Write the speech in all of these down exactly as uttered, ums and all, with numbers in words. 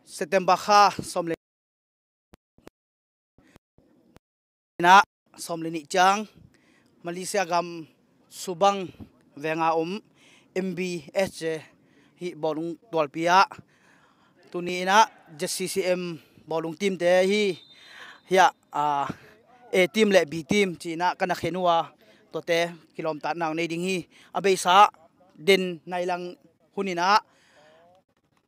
September kha sawm le nih, sawm le nih ciang Malaysia gam Subang venga om M B S J hih bawlung tualpi ah tuni in ah Z C C M bawlung team te hi, hiah, ah, A team le B team ci-in ah ka na khen uh a, tuate kilawmtatna hong nei ding hi. A beisa den nai lang hun in ah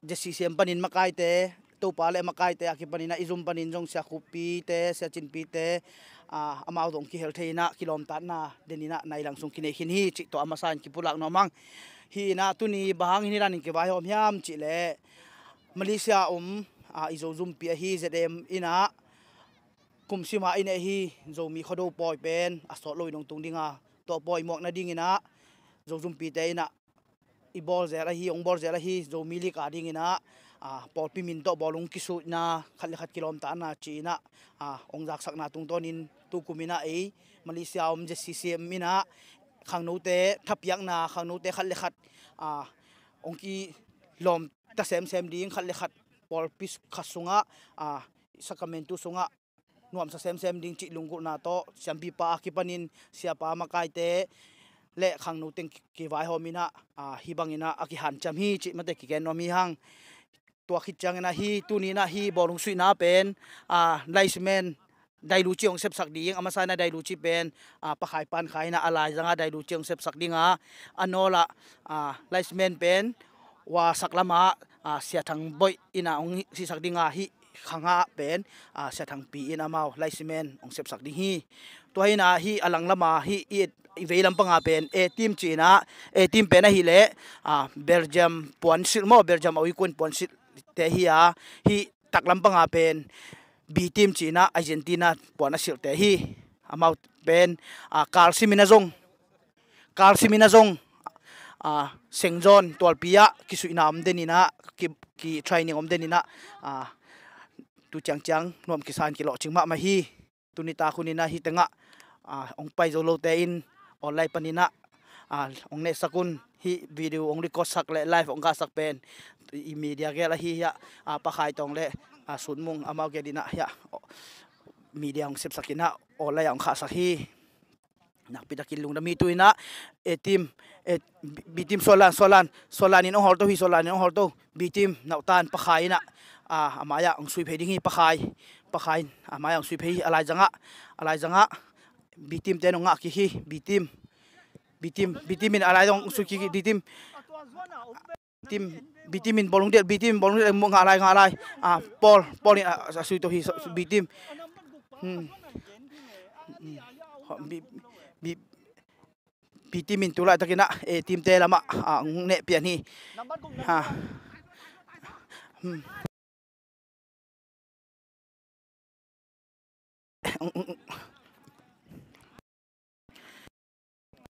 Z C C M panin makaite, Topa le makaite a kipanin ah i zum panin zong Sia Khup Pi te, Sia Cin Pi te, ah, amau zong kihel thei in ah kilawmtatna den in ah nai lang sung kinei khin hi cih tawh a masa in kipulak nuam hang. Hi in ah tuni bang hang hih dan in kivaihawm hiam cih leh Malaysia om, ah, i Zo zumpi ahi Z M in ah kum sim a i neih hi Zomi Khuado pawi pen a sawt lo in hong tung ding a, tua pawi muak nading in ah Zo zumpi te in ah i bawl zel ahi, hong bawl zel ahi Zomi League a ding in ah, ah, pawlpi min tawh bawlung kisuihna, khat le khat kilawmtatna ci-in ah, ah, hong zaksakna tungtawn in tukum in ah ei Malaysia om Z C C M in ah khangnote, khangnote khat le khat, ah, hong kilawmta semsem ding, khat le khat pawlpi khat sungah, ah, Sacramento sungah nuamsa semsem ding cih lunggulhna tawh siampipa a kipanin siapa makaite le khangno teng ki-, kivaihawm in ah, ah, hih bang in ah a kihanciam hi cih mate kigen nuam hi hang. Tua khit ciangin ah hih tuni in ah hih bawlung suihna pen, ah, linesman Dailuci hong sepsak ding, a masa in ah Dailuci pen, ah, Pakhai Pankhai in ah a laizang ah Dailuci hong sepsak ding a, a nawl ah, ah, linesman pen Wa Sak Lam ah, ah, Sia Thang Boih in ah hong sihsak ding a, hih khang ah pen, ah, Sia Thang Pi in amau linesman hong sepsak ding hi. Tua hi in ah hih a langlam ah hih i, i vei lampang ah pen A team ci-in ah, A team pen ahih leh, ah, Belgium puansilh maw, Belgium a uikun puansilh te hi a, hih tak lampang ah pen B team ci-in ah Argentina puan a silhte hi. Amau pen, ah, kal sim in ah zong, kal sim in ah zong, ah, Saint John tualpi ah kisuihna om den in ah, ki, ki training om den in ah, ah, tu ciangciang nuam kisa in kilawhcing mahmah hi. Tuni tak hun in ah hih teng ah, ah, hong pai zo lote in online panin ah, ah, hong nehsak un. Hih video hong record sak le live hong khahsak pen i media gel ahi hiah, ah, Pakhai Tawng le, ah, Sut Mung amau gel in ah hiah media hong sepsak in ah online ah hong khahsak hi. Nakpi takin lungdam hi. Tu in ah A team, eh, B, B team Sualan, Sualan, Sualan in hong hawl to hi, Sualan in hong hawl to. B team nautan Pakhai in ah, ah, a mai ah hong sui phei ding hi, Pakhai, Pakhai in a mai ah hong sui phei hi, a laizang ah, a laizang ah B team te in hong ngah kik hi, B team, B team, B team in a laizang hong sui kik hi, B team. Team, B team in bawlung dial, B team in bawlung dial, ngah lai, ngah lai. Ah, Paul, Paul in, ah, a sui to hi, so, B team. Hmm. Hmm. B, B, B team in tu laitakin ah A team te lamah, ah, hong neh pian hi. Ha. Hmm.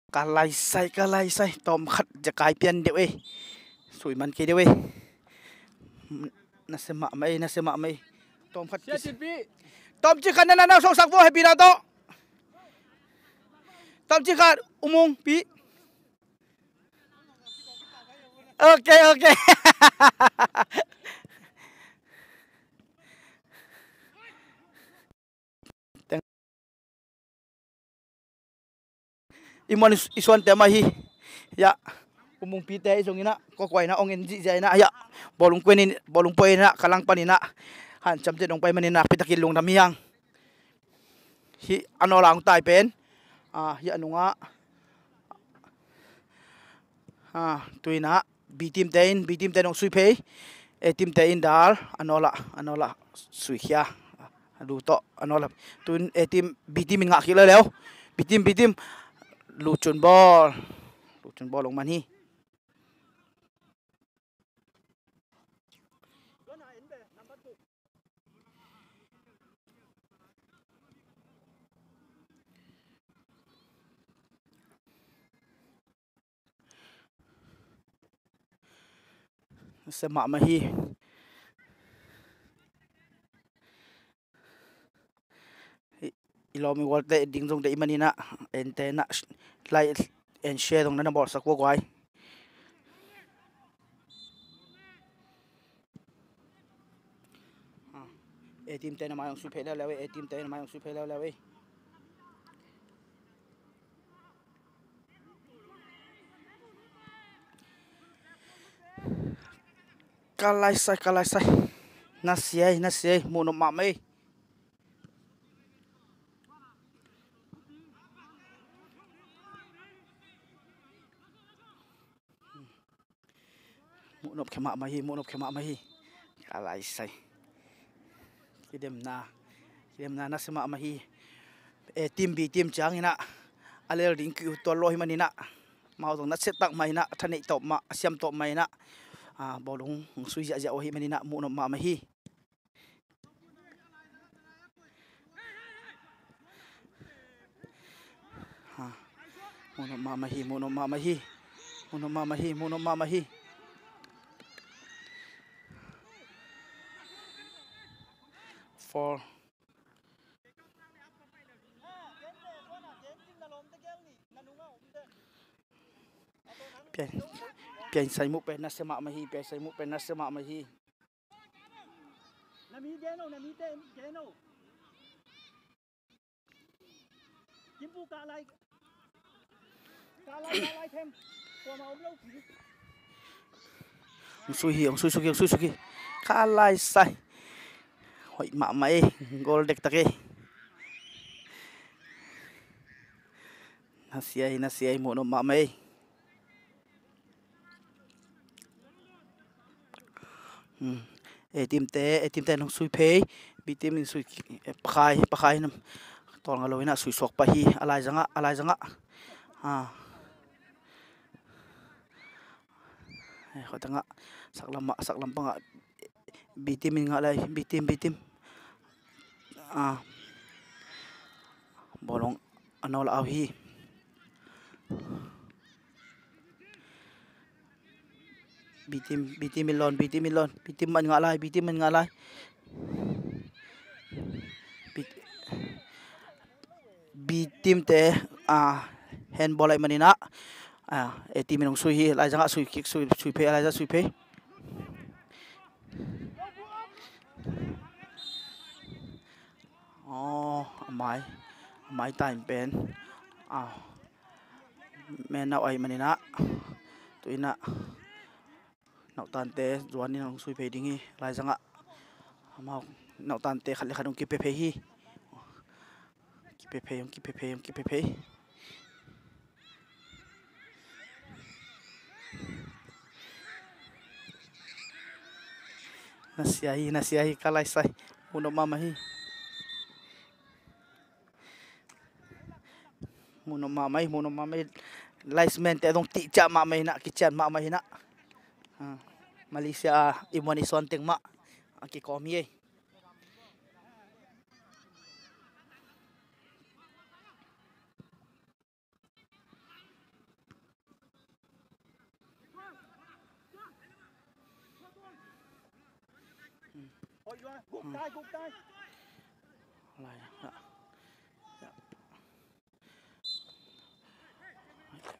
Ka laisai, ka laisai, tawm khat zekai pian deuh ei. Sui man kei deuh ei. Nasia mahmah ei, nasia mahmah ei. Tawm khat kis-, tawm ci khat na na na soksak vo, happy na tawh. Tawm ci khat, U Mung Pi. Ok, ok. I muan i suante mah hi. Hiah, U Mung Pi te i zong in ah, kua kua in ah hong en zihziah in ah, hiah, bawlung kuen in, bawlung pua in ah, ka langpan in ah, hanciam te dong pai man in ah, pi takin lungdam hi hang. Hih a nawl ah hong tai pen, ah, hiah nungah, ah, tu in ah B team te in, B team te in hong sui phei, A team te in dal, a nawl ah, a nawl ah sui khia. A lu tawh, a nawl ah. Tu in A team, B team in ngah kik leuleu. B team, B team. Lu cun bawl. Lu cun bawl hong man hi. Nasia mahmah hi. I, i lawm i gualte ding zong deih man in ah, en te in ah, like and share zong na na bawlsak ua guai. A team te na mai hong sui phei leuleu ei. A team te na mai hong sui phei leuleu ei. Ka laisai, ka laisai. Na siai, na siai. Muh nop mahmah ei. Muh nop khia mahmah hi, muh nop khia mahmah hi. Ka laisai. Kidemna, kidemna nasia mahmah hi. A team, B team ciang inah a lel ding ki-ut tuan lo hi man inah, amau zong nasia tak mah inah, a tha neih tawp mah, a siam tawp mah inah, a, bawlung sui ziahziah uh hi man inah, muh nop mahmah hi. Ha. Muh nop mahmah hi, muh nop mahmah hi. Muh nop mahmah hi, muh nop mahmah hi. Four. Pian, pian sai muh pen nasia mahmah hi, pian sai muh pen nasia mahmah hi. Na mi gen o, na mi te gen o. Kimpu kah lai. Kah lai, kah lai them. Kuama om lo pi. Hong sui hi, hong sui suk hi, hong sui suk hi. Ka laisai. Hoih mahmah ei, goal dektak ei. Na siai, na siai, muh nop mahmah ei. Hmm. A team te, A team te nong sui phei. B team in sui, eh, pakhai, pakhai nam. Tawlnga lo inah sui suak pah hi. A laizangah, a laizangah. Ha. Eh, khatangah. Saklam mah, saklam pangah. B team in ngah lai, B team, B team. Ah. Bawlung a nawl a au hi. B team, B team in lawn, B team in lawn, B team man ngah lai, B team man ngah lai. B, B team te, ah, handball lai man inah. Ah, A team in hong sui hi, laizangah sui kick, sui, sui phei, a laizangah sui phei. Aw, a mai, a mai ta in pen. Aw. Men nau ai man inah. Tu inah. Nauhtante zuan in hong sui phei ding hi, laizangah. Amau nauhtante khat le khat hong kipia phei hi. Kipia phei, hong kipia phei, hong kipia phei. Na sia hi, na sia hi, ka laisai. Mu nop mahmah hi. Mu nop mahmah hi, mu nop mahmah hi. Linesman te zong tihciah mahmah hi na, kician mahmah hi na. Ah, Malaysia ah i muan i suan teng mah a kikawm hi ei.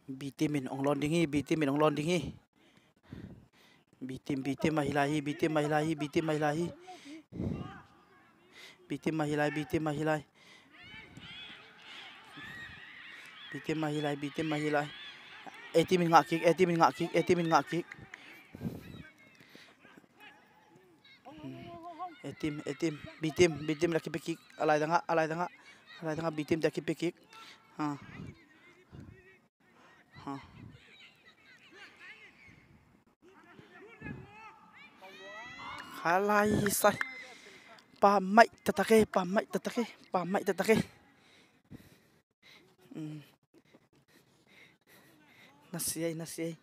B team in ong lawn ding hi, B team in ong lawn ding hi. B team, B team ahi lai hi, B team ahi lai hi, B team ahi lai hi. B team ahi lai, B team ahi lai. B team ahi lai, B team ahi lai. A team in ngah kik, A team in ngah kik, A team in ngah kik. A team, A team, B team, B team la kipia kik. A lai dangah, a lai dangah, a lai dangah B team te a kipia kik. Ha. Ha. Ka laisai. Pa maih taktak e, pa maih taktak e, pa maih taktak e. Mm. Na sia ei, na sia ei.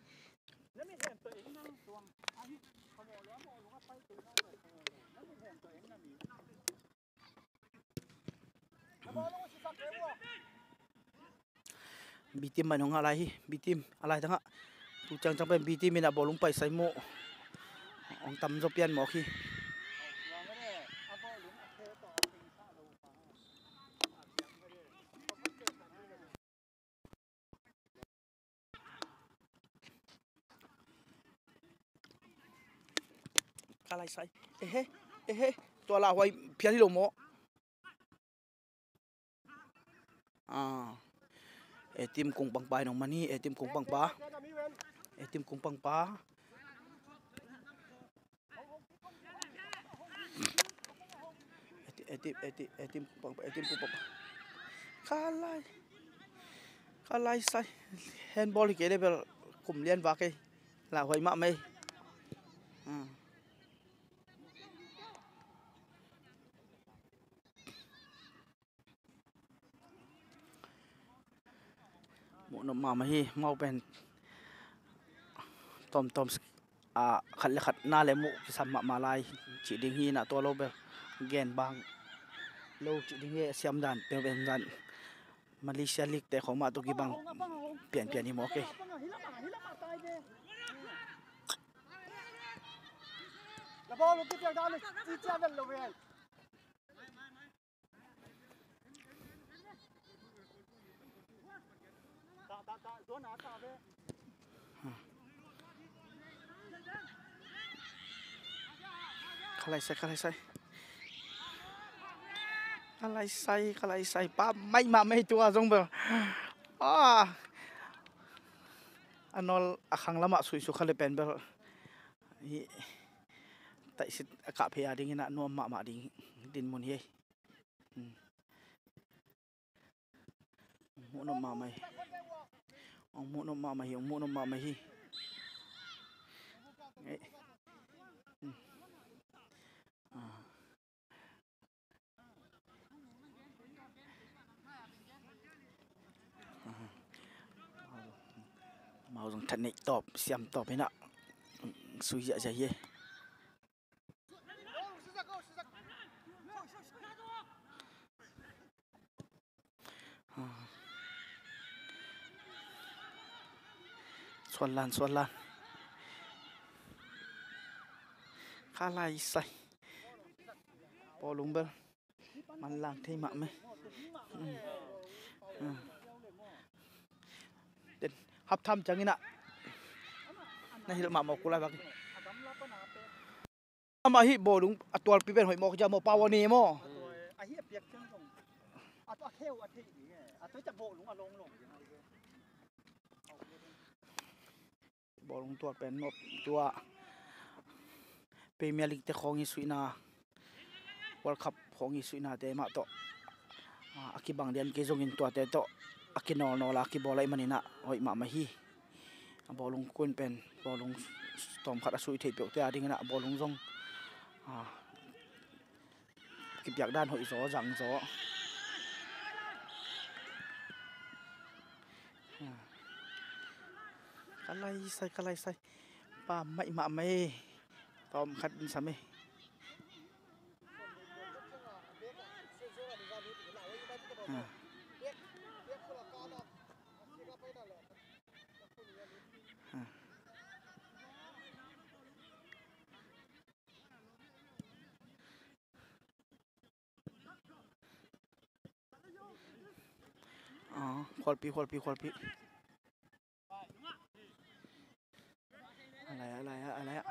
B team mah in hong ngah lai hi, B team a lai dangah. Tu ciangciang pen B team in a bawlung paisai mu. Hong tam zaw pian mawk hi. Ka laisai. Ehe. Ehe, tua lauhuai phial hi lo maw? Ah, A team kung pangpa in hong man hi, A team kung pangpa. A team kung pangpa. A team, A team, A team, A team kung pangpa, A team kung pangpa. Ka lai, ka lai sai. Handball hi kei le bel kum lian vak ei. Lauhuai mahmah ei. Ah. Muh nop mahmah hi, amau pen tawmtawm, ah, khat le khat na le muh kisam mahmah lai cih ding hi, na tua lo bel gen bang lo cih ding hi, a siam dan peuh pen dan Malaysia League te khawng mah tawh kibang pianpian hi maw kei. Ka lai sai, ka lai sai. Ka lai sai, ka lai sai. Pa mai mah mai tua zong bel. Ah. A nawl a khang lamah suihsuk kha le pen bel. Hi. Taihsit a kah phei a dingin a nuam mahmah ding dinmun hi. Hmm. Hong muh nop mahmah hi. Hong muh nop mahmah hi, hong muh nop mahmah hi. Eh. Hmm. Ah. Amau zong that neih tawp, siam tawp hi na. Sui ziahziah hi. Suan lan, suan lan. Ka lai sai. Bawlung bel manlang thei mahmah. Hmm. Hmm. Den, half time ciangin ah na hilh mah maw, kulai bak. Amah hih bawlung a tualpi pen hoih mawk cia maw, pau a ni maw? Ahi a piak ciang zong a tua kheu a theih ding e. A tua ca bawlung a long long ding. Bawlung tual pen nop tua Premier League te khawng i suihna, World Cup khawng i suihnate mah tawh a, a kibang lian kei zongin tuate tawh a kinawlnawl a kibawl ahih manin ah hoih mahmah hi. A bawlung kun pen bawlung tawmkhat a suih theih peuhte a dingin ah bawlung zong a, kipiak dan hoih zaw, zang zaw. Ka lai sai, ka lai sai. Pa maih mah mai. Tawm khat in sam e. Ah, khualpi, khualpi, khualpi. A lai ah, a lai ah, a lai ah.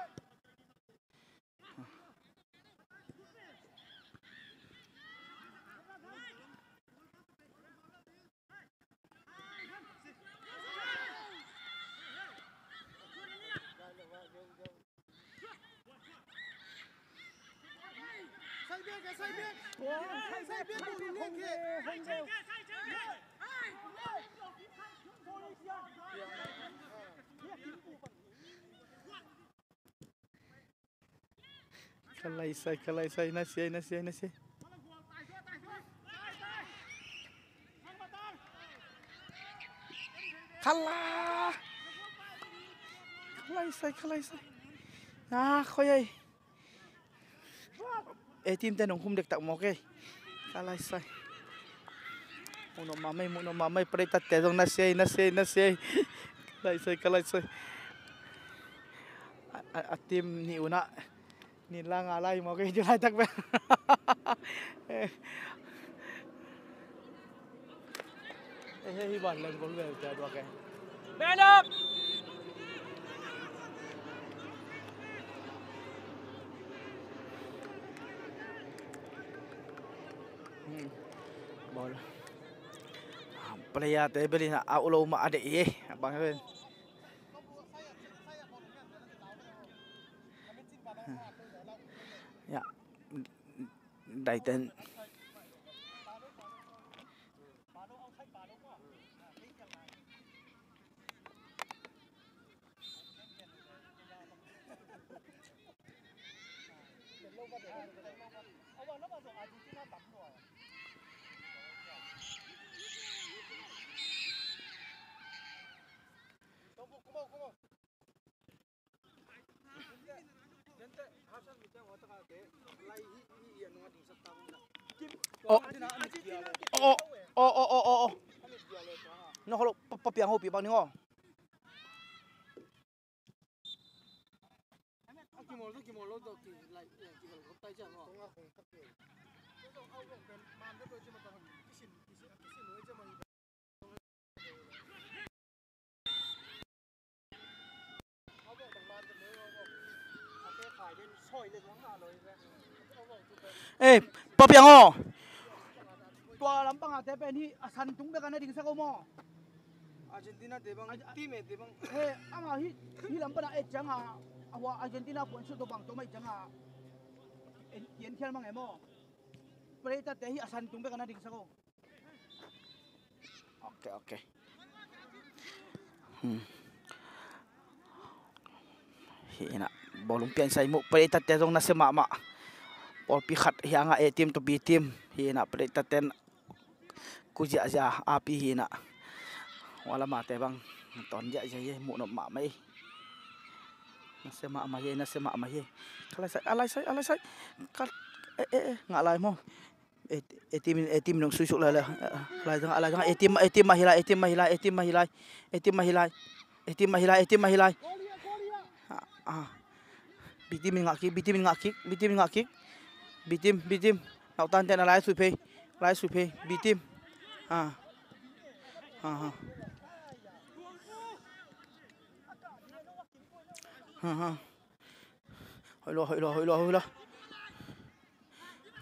Ka lai sai, ka lai sai, na siai, na siai, na siai. Ka la. Ka lai sai, ka lai sai. Na khoi ai. E team te nong khum dektak mawk e. Ka lai sai. Muh nop mahmah ei, muh nop mahmah ei, pray tatte zong na siai, na siai, na siai. Ka lai sai, ka lai sai. A, a, a team nih un ah nin la nga lai mawk ei, tu laitak pen. Ehe, hi ban leng gol ve cia duak e. Man up! Ball. Player te bel in a au lo mah a deih hi. A bang ven. Ya. Daiten. Oh. Oh, oh, oh, oh, oh. Nong holo, pa, pa piang ho pi bang ning o. Eh, pa piang aw. Tua lampang a te pen hi a san tung bek a na dingsak aw maw? Argentina te bang, team e te bang. Eh, ama hi, hi lam pan a et ciang a, a hua Argentina puan sut to bang to mai ciang a. En, en khial mang e maw? Play ta te hi a san tung bek a na dingsak aw. Ok, ok. Hmm. Hi ina, bawlung pian sai mu, play ta te zong nasia mahmah. Pawlpi khat hi anga A team to B team. Hi ina, play ta ten ku ziahziah api hi ina. Wala mate bang ton ziahziah hi, muh nop mahmah hi. Nasia mahmah hi, nasia mahmah hi. Ka lai sai, a lai sai, a lai sai. Ka, eh, eh, eh, ngah lai maw? A, A team in, A team in hong suisuk lai lai. Lai zang, lai zang. A team, A team mah hi lai, A team mah hi lai, A team mah hi lai. A team mah hi lai, A team mah hi lai, A team mah hi lai. Ah, ah. B team in ngah kik, B team in ngah kik, B team in ngah kik. B team, B team. Nautan ten a lai sui phei, lai sui phei. B team. Ah. Ah, ah. Ah, ah. Hoih lo, hoih lo, hoih lo, hoih lo.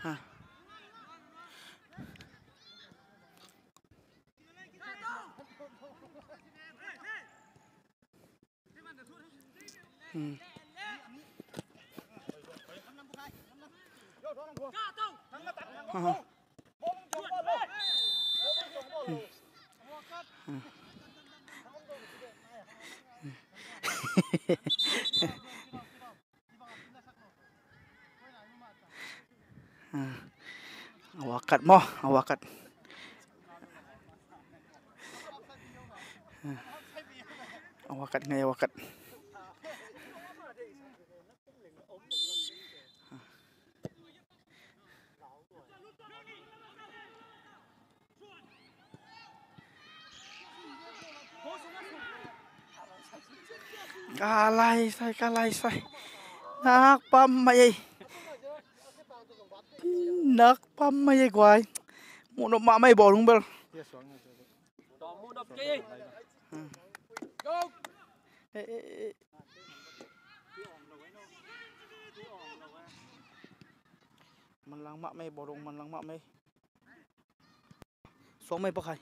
Ha. Hmm. Ha, ha. Hmm. Hmm. Hmm. A wakat maw, a wakat. A wakat ngai, a wakat. Ka lai sai, ka lai sai. Nak pam mai ei. Nak pam mai ei guai. Muh nop mah mai bawlung bel. Eh, eh, eh. Manlang mah mai bawlung, manlang mah mai. Suang mai pakhai.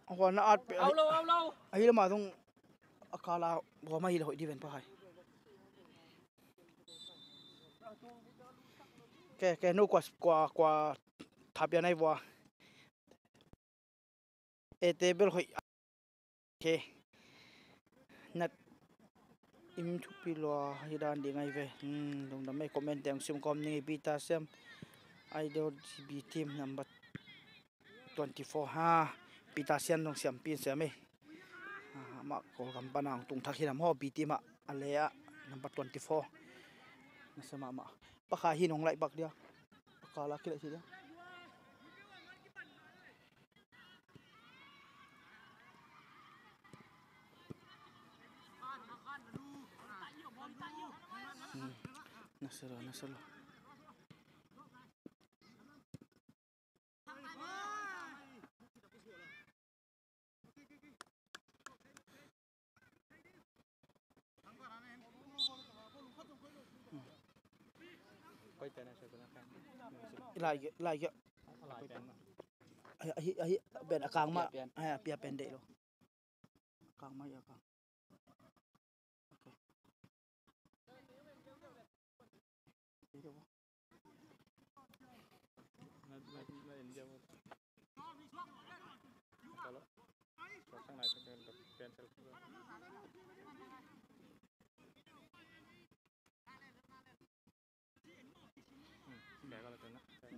A hua na at pe. Au lo, au lo. Ahi lama zong a kala hua mai hi le hoih di ven pakhai. Ke, ke nu kua, kua, kua thapia nai vua. E te bel hoih. Ke. Nat im thupi lua hi dan ding ai ve. Hmm, lungdam ei, comment teng sim kawm ning ei, Peter Siam. Idol G B team number twenty-four ha. Peter Siam dong siam pin siam ei. Ah, mah Kawlgam pan ang tung thak hi lam ho, B team ah. A le ah number twenty-four. Nasia mahmah. Pakha hi nong laih bak dia. Pakha la kilai si dia. Hmm. Nasia lo, nasia lo. Lai ge, lai ge. Ahi, ahi, ben a kang ma. Ahi, a pia pen deih lo. A kang ma, a kang.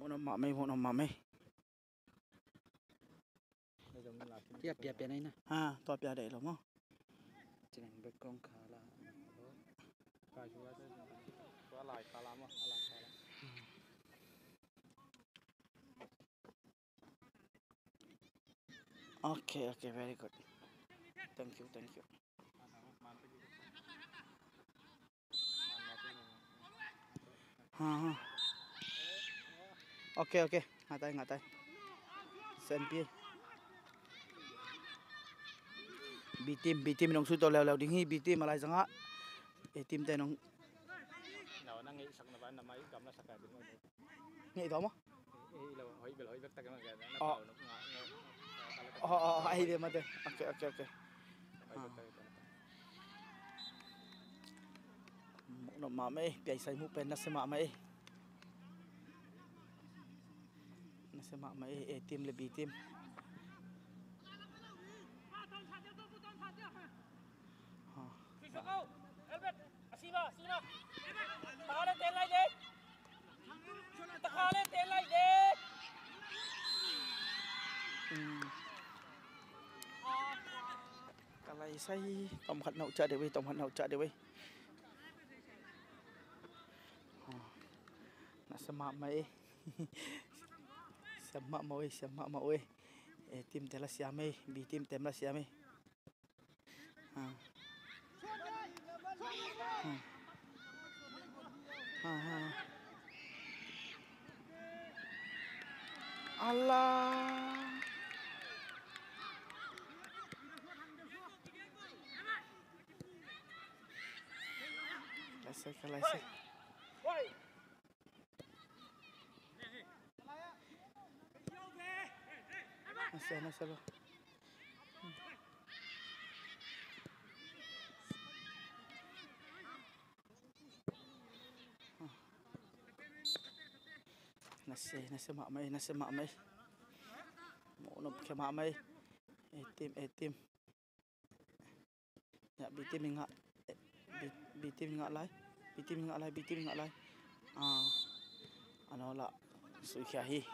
Muh nop mah mei, muh nop mah mei. Tua pia pia nai na. Ha, tua pia deih lo maw. Cinang bek kong kha la. Tua lai kha la maw, a lai kha la. Okay, okay, very good. Thank you, thank you. Ha, ha. Okay, okay. Ngah tai, ngah tai. Sen pi. B team, B team in hong sui to leuleu ding hi, B team a lai zangah. A team te nong. Ngeih to maw? Oh, oh, oh, ahi ve mate. Okay, okay, okay. Muh nop mah mei, piaisai muh pen nasia mah mei. Nasia mah mei, A team le B team. Ka lai sai, tom khat nau cha de wei, tom khat nau cha de wei. Nasia mah mei. Siam mah mah wei, siam mah mah wei. A team te la siam mei, B team te la siam mei. Ha. Ha. Ha, ha. Alah. Ka lai sai, ka lai sai. Nasia, nasia lo. Nasia, nasia mah mei, nasia mah mei. Muh nop khia mah mei. A team, A team. Ya, B team in ngah, eh, B, B team in ngah lai, B team in ngah lai, B team in ngah lai. Ah, a naw lah sui khia hi.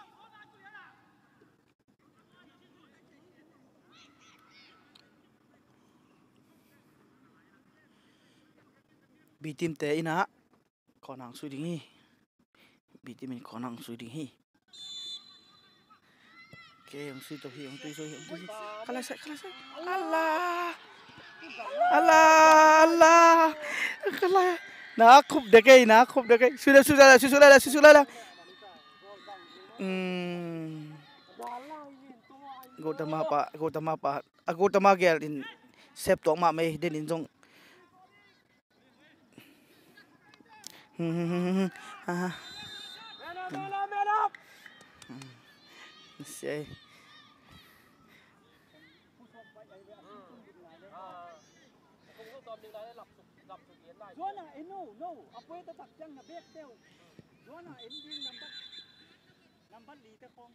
B team te in ah corner hong sui ding hi. B team in corner hong sui ding hi. Okay, hong sui to hi, hong tui to hi, hong tui hi. Ka lai sai, ka lai sai. Alah. Alah, alah. Ka lai. Na khup dek ei, na khup dek ei. Sui le, sui le, sui le, sui le. Hmm. Gotama pa, Gotama pa. A Gotama gel in sep tuak mah mei, den in zong. Hmm, hmm, hmm, hmm, hmm. Ah. Hmm. Hmm. Sei. Zuan a, eh, no, no. A poi ta tak ciang na bek teu. Zuan a, eh, ding number, number li te khong.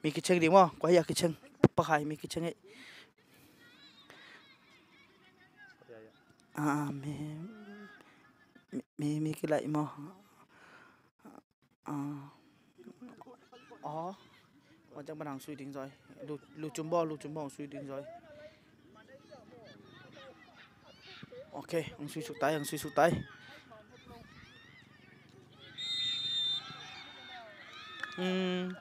Mi kicheng ding maw, kua hi a kicheng. Pakai mi kicheng ei. Ah, mi, mi, mi, mi kilai maw. Ah. Oh. Wan ciang pan hong sui ding zoi. Lu, lu cun bawl, lu cun bawl hong sui ding zoi. Ok, hong sui suk tai, hong sui suk tai. Hmm.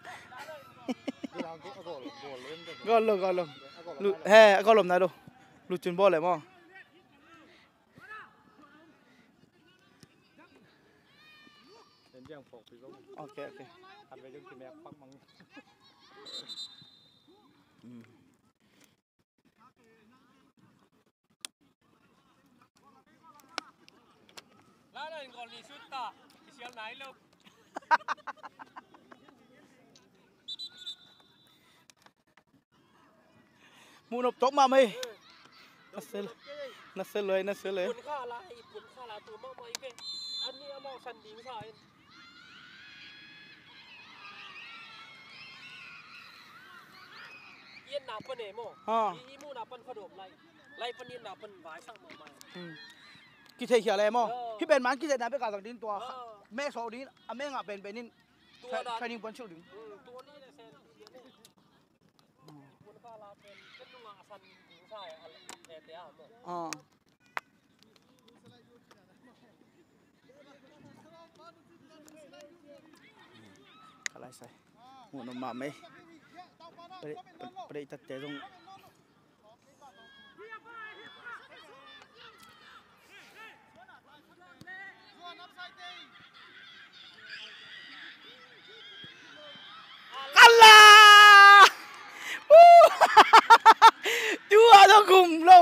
Goal lo, goal lo. Lu, he, a goal lo nai lo. Lu cun bawl le maw. Ok, ok. Hmm. Goal ni sut ta. Kisial nai lo. Muhnop tawk mahmah hi. Nasel, nasel loi, nasel loi. Pun kha la, i pun kha la tu mahmah i ve. An ni amau san ding sa in. I en na pan e maw? Ha. I, i muh na pan kha dawm lai. Lai pan i en na pan vai sang mahmah. Hmm. Kithei khia le maw? Oh. Hi pen man kithei na pe ka zang din tua. Oh. Me so din, a me nga pen pen in. Tua na. Training pan chuk ding. Hmm, tua ni na sen. Ah. Ka lai sai. Muhnop mahmah ei. Pare, pare, pare tatte zong. Kalla! Woo! Tua dong gum lo.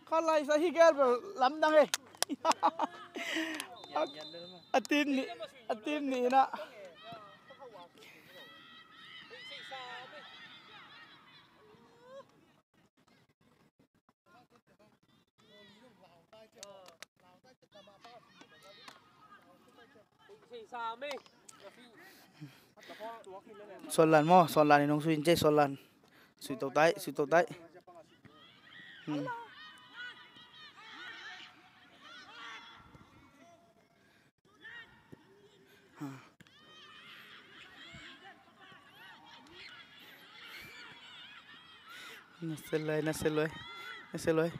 Ka lai sa hi gel bel lamdang e. A, a team nih, a team nih na. Suanlan maw, Suanlan in hong sui in cei Suanlan. Sui to tai, sui to tai. Hmm. Ha. Nasel lai, nasel lai, nasel lai.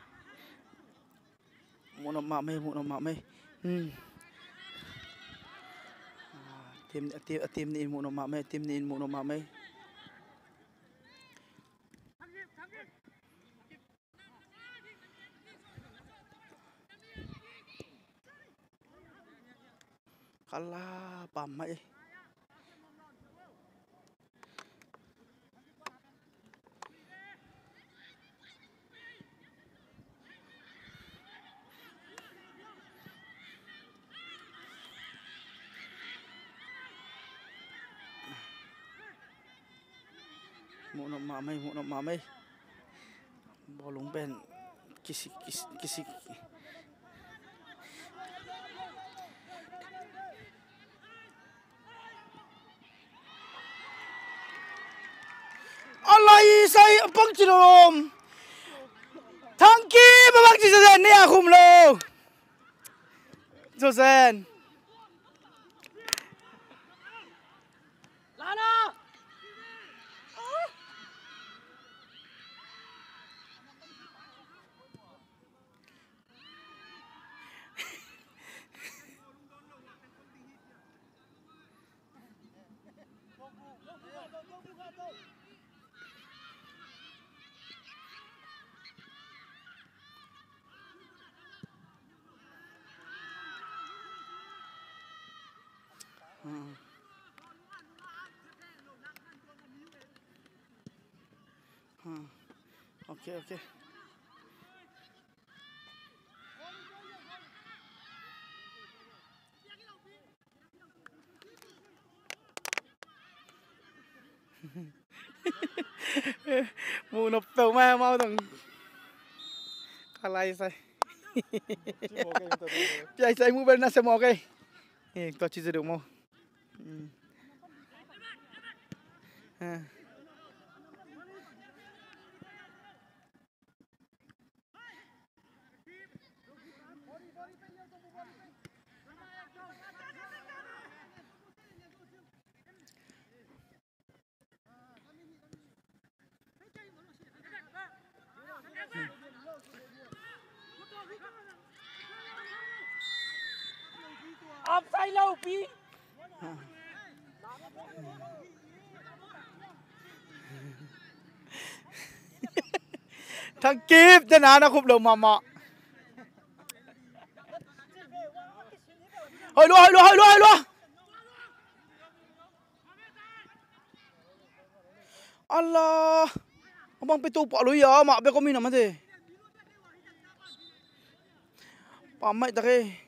Muhnop mahmah ei, muhnop mahmah ei. Hmm. A team, a team, a team nih in muhnop mahmah ei, a team nih in muhnop mahmah ei. Kalla pam mah ei. Muhnop mahmah ei, muhnop mahmah ei. Bawlung pen kisik, kisik, kisik. Alai sai a pang ci lo om. Thangki ba bang ci sa den ni a khum lo. Josen. Hmm. Hmm. Ok, ok. Muhnop peuhmah amau tang. Ka lai sai. Piai sai mu bel na se mawk ei. Eh, tua ci zaw deuh maw. Hmm. Ah. Upside low pi. Thang Kip, den a na khup lo mahmah. Hoi lua, hoi lua, hoi lua, hoi lua. Allah. Abang pe to pa lo ya, ma be ko mi na ma te. Pa mai ta ke.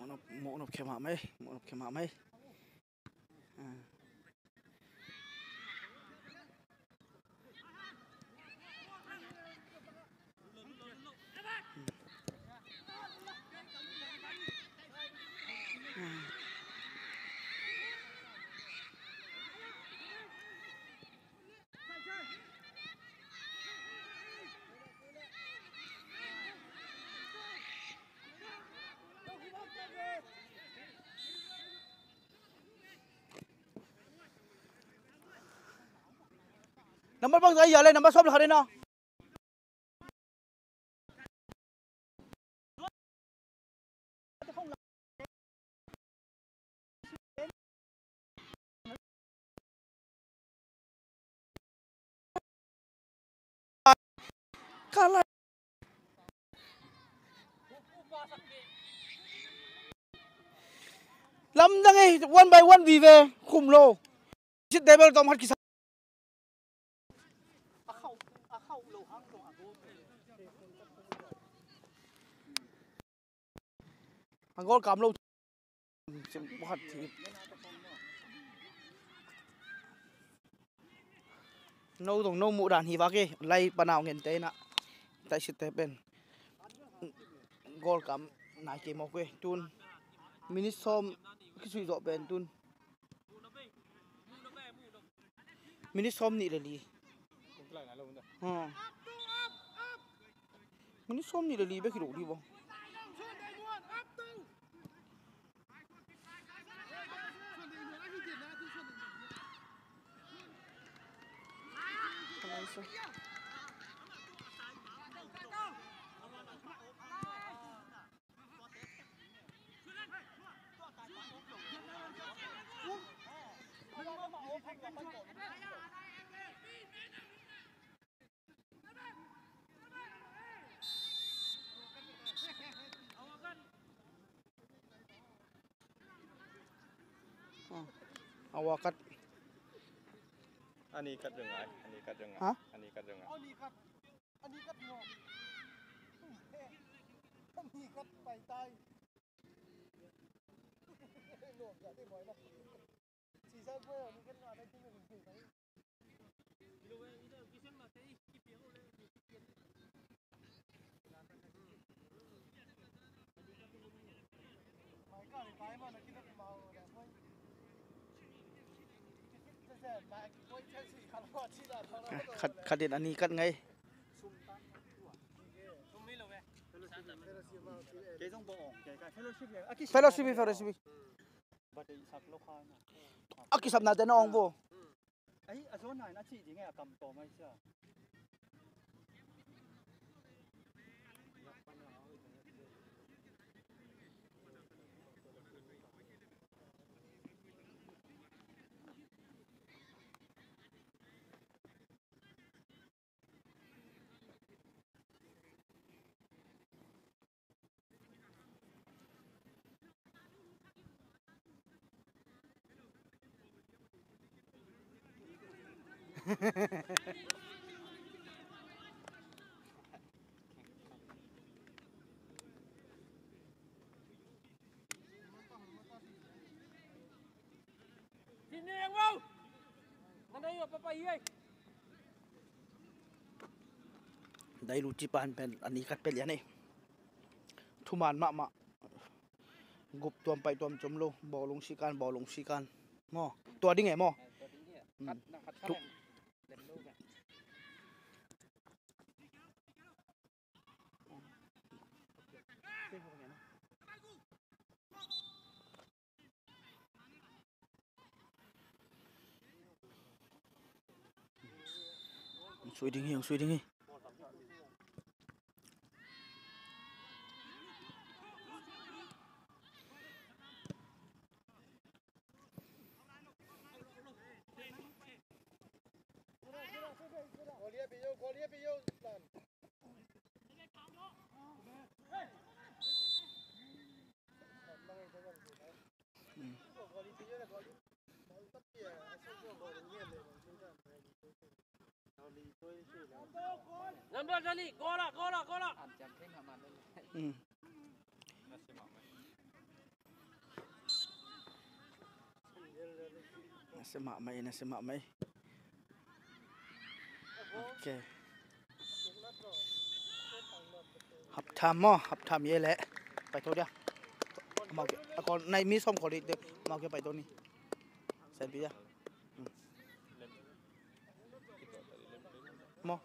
Mawhnop, mawhnop khe mahmah ei, mawhnop khe mahmah ei. Number bang zai ya le, number sawm le khat in a. Lamdang e, one by one vive, khum lo. Sit table tom khat kisa. A goal kam lo. No dong no muh dan hi vak e, lai panau ngente ina. Taisite pen goal kam nai kei mawk e tun. Minute sawm kisui zawh pen tun. Minute sawm nih le li. Ha. Minute sawm nih le li bek hi lo li bo. A wa kat. Ani kat ding ai, ani kat ding ai. Ha? Ani kat ding ai. Ani kat ding ai. Ani kat pai tai. Khat, khat in ani kat ngai. Fellowship hi, fellowship hi. A kisapna te na ong bo. Sini yang mau. Mana yuk apa apa iya. Dai lu ci pan pen a ni khat pia lian ei. Thuman mahmah. Gup tuam pai tuam com lo. Bawlung sikan, bawlung sikan. Maw. Tua ding e maw. Hmm. Thu- Hong sui ding hi, hong sui ding hi. Lamdang Charlie, goal ah, goal ah, goal ah. Hmm. Nasia mahmah ei, nasia mahmah ei. Ok. Half time maw, half time ye leh. Paito dia. Amau ke, a kol nai mi som kol di, amau ke paito ni. Sen pi dia. Hmm. Maw.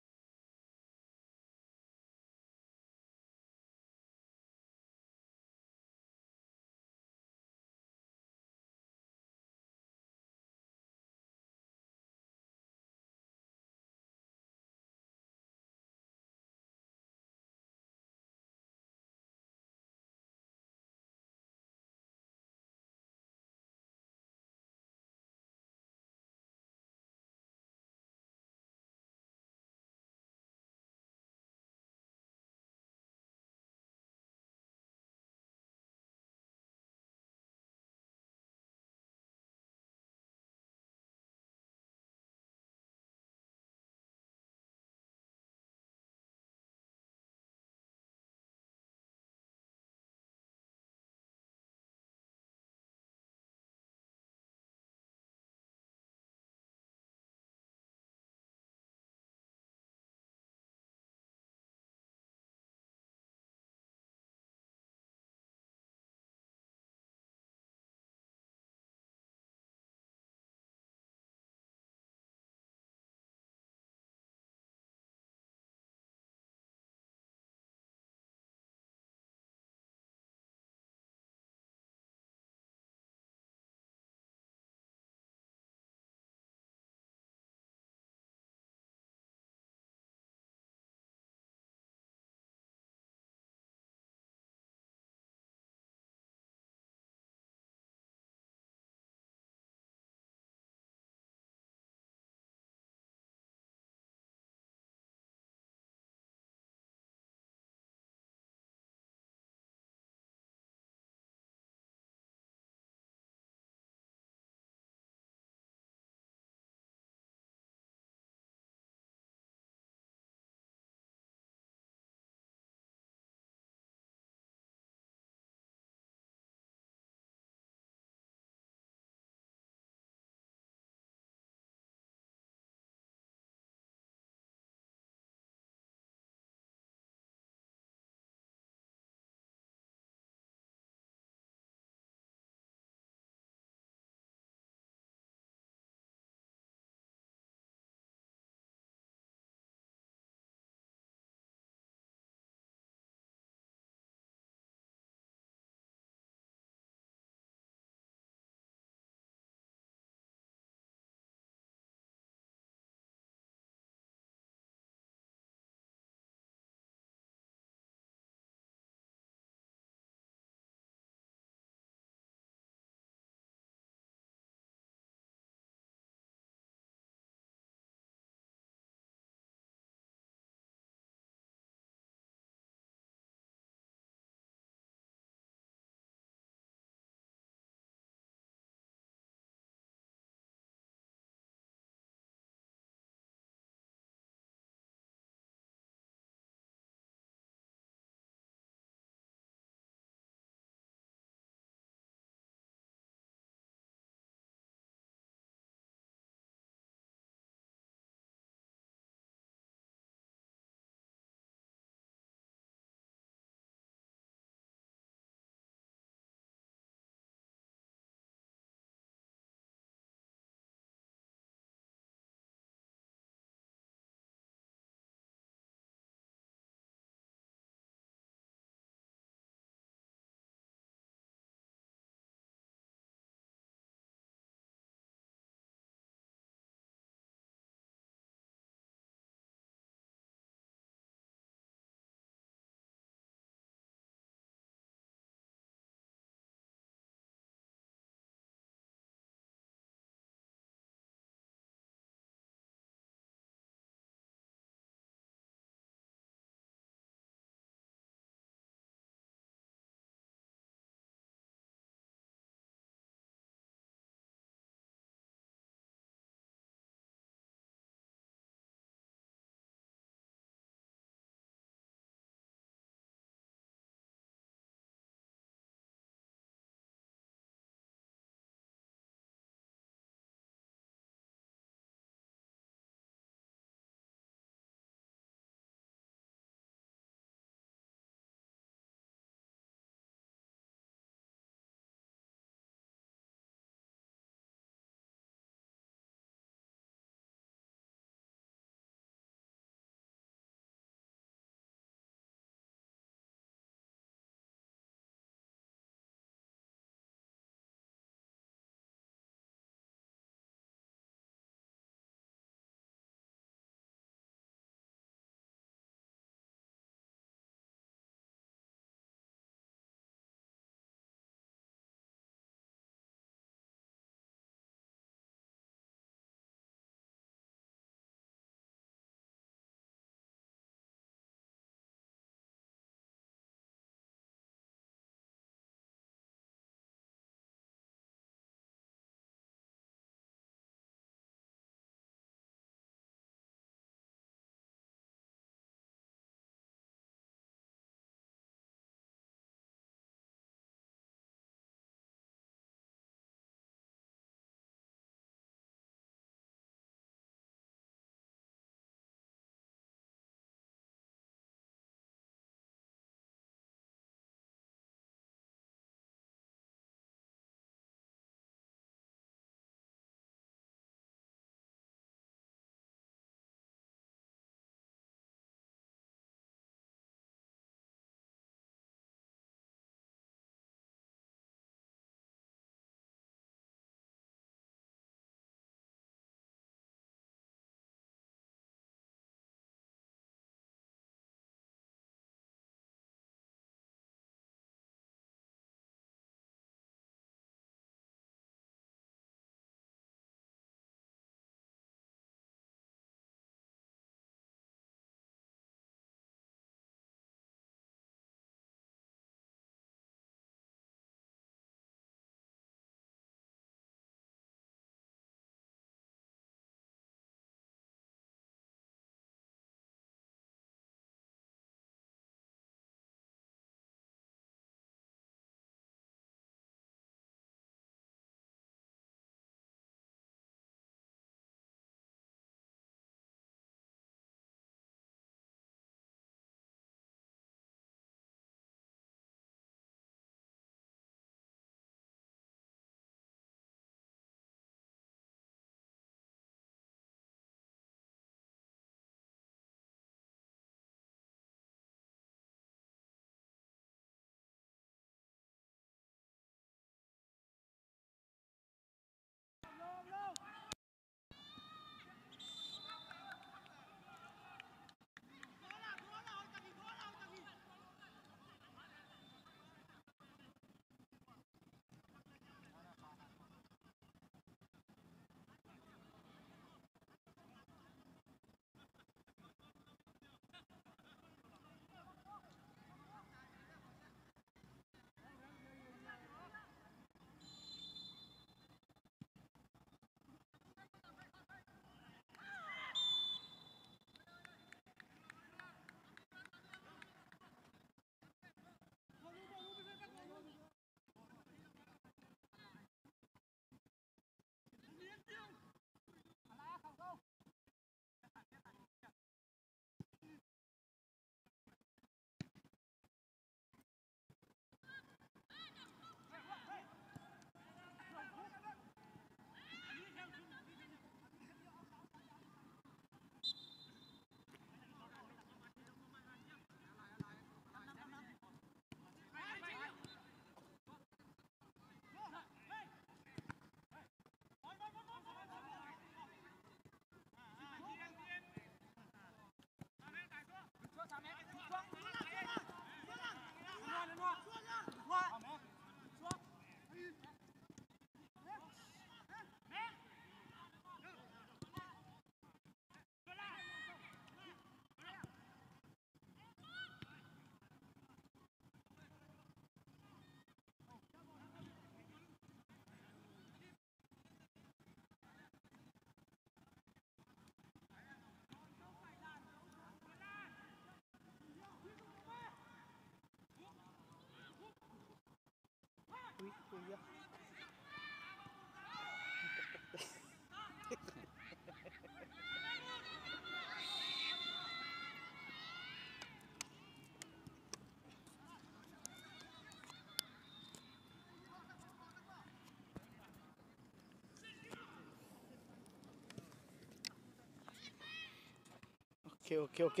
Ok, ok, ok.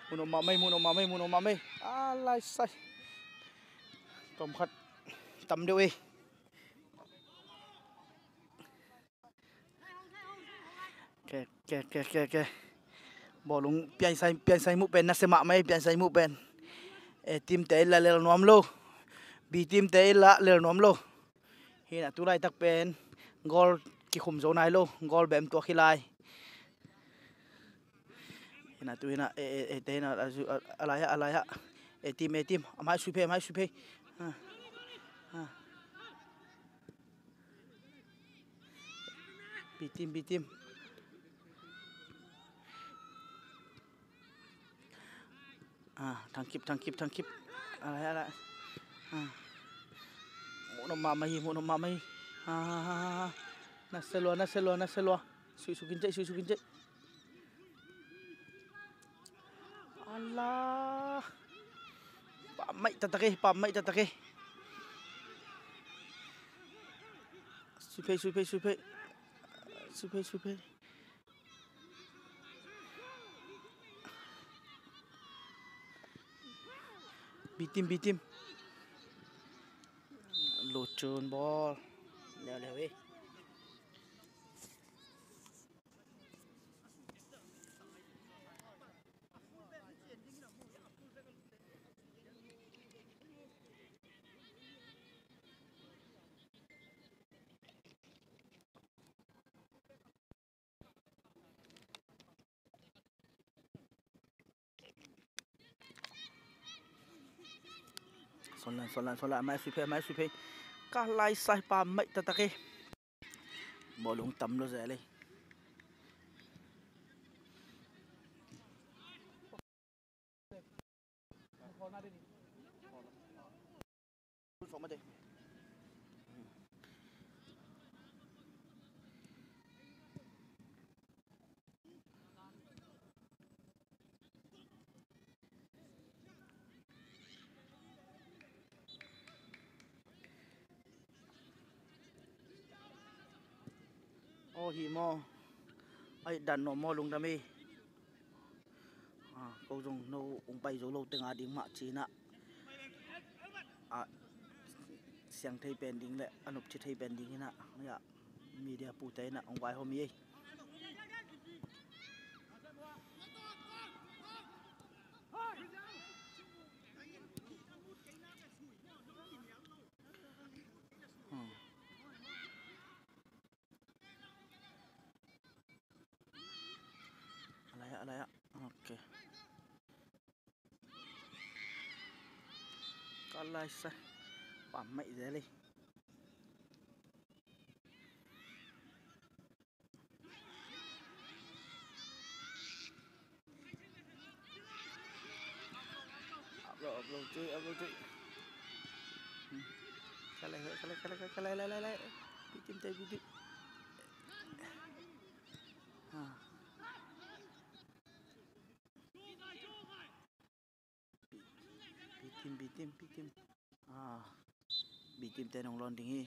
Mun om mahmah ei, mun om mahmah ei, mun om mahmah ei. A lai sai. Tom khat tam deuh ei. Ke, ke, ke, ke, ke. Bawlung piaisai, piaisai muh pen nasia mahmah ei, piaisai muh pen. A team te ila lel nuam lo. B team te ila lel nuam lo. Hi na, tu laitak pen goal kikhum zo nai lo, goal bem tuak hi lai. Hi na, tu hi na, e, e, e, te hi na, a, a, a lai ah, a lai ah. A team, A team, a mai sui phei, a mai sui phei. Ha. Ha. B team, B team. Ah, thang kip, thang kip, thang kip. Alai, alai. Ah. Mun om mahmah hi, mun om mahmah hi. Ah, ah, ah, ah. Nasia lua, nasia lua, nasia lua. Sui suk in cei, sui suk in cei. Alah. Pammaih taktak ei, pammaih taktak ei. Sui phei, sui phei, sui phei. Sui phei, sui phei. B team, B team. Lut cun bawl. Leuleu ei. Son lan, son lan, son lan, a mai sui phei, a mai sui phei. Ka lai sai, pammaih taktak ei. Bawlung tam lo zel ei. Aw hi maw. Ai dan nuam maw, lungdam ei. Ah, ko zong no ung pai zo lo teng a ding mah ci-in ah, ah, siang thei pen ding le a nopci thei pen ding in ah, ah, media pute in ah ung vaihawm hi ei. Hmm. A lai ah, a lai ah. Ok. Ka lai sa. Pammaih zel ei. Upload, upload cuih, upload cuih. Hmm. Ka lai, ka lai, ka lai, ka lai, lai, lai, lai. Bitim te, bitim. Ha. Bitim, bitim, bitim. Ah. Bitim te nong lawn ding hi.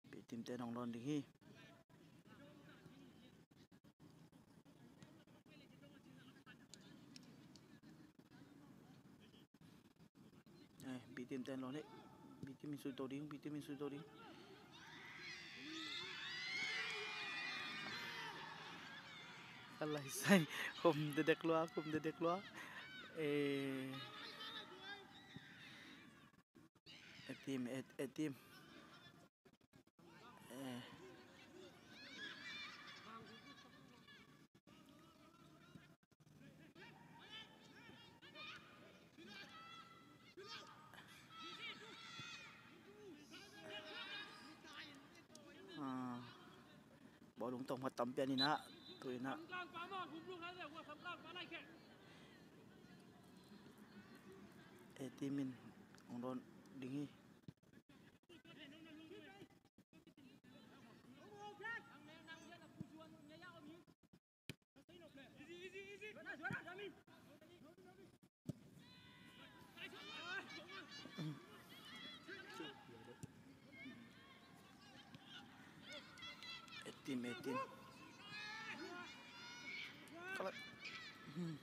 Bitim te nong lawn ding hi. Eh, bitim ten lawn hi. Bitim in sui to ding, bitim in sui to ding. Ka lai sai, khum dedek lua, khum dedek lua. Eh. A team, a, a team. Eh. Ah. Bawlung tawng pha tam pian in ah, tu in ah. A team in Hong dawn ding hi. Eighteen, eighteen. Kalah. Hmm.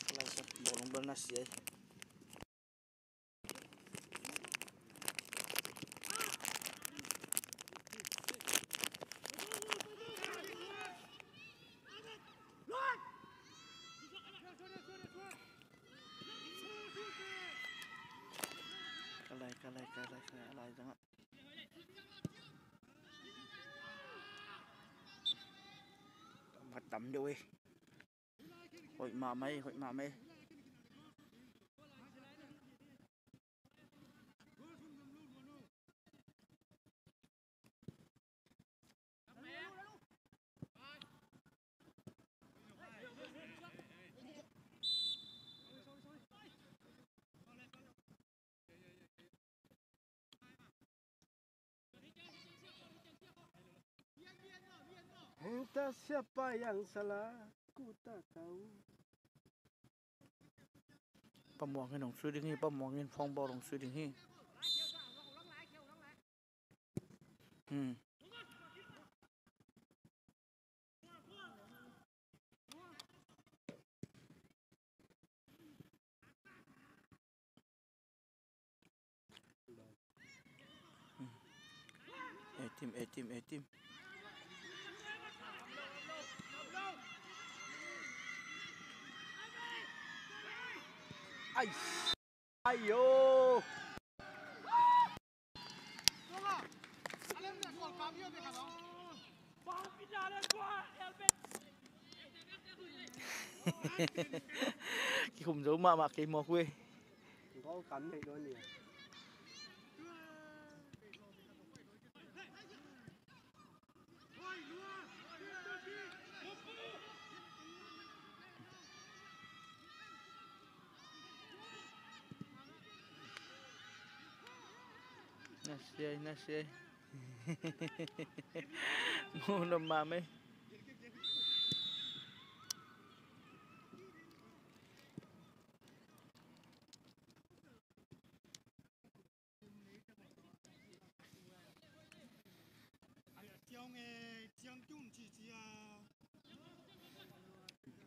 Kalah sa bawlung bal na sia. Ka lai, ka lai, ka lai, ka lai, a lai zangah. Tam, tam deuh e. Hoih mahmah e, hoih mahmah e. Hong ta siapa yang salah, ku ta kau. Pa Muang in hong sui ding hi, Pa Muang in phone bawh hong sui ding hi. Hmm. Etim, etim, etim. Ai. Ayo. Kikhum zo mahmah kei mawk uh e. Nasiai, nasiai. Mu nom mah mei.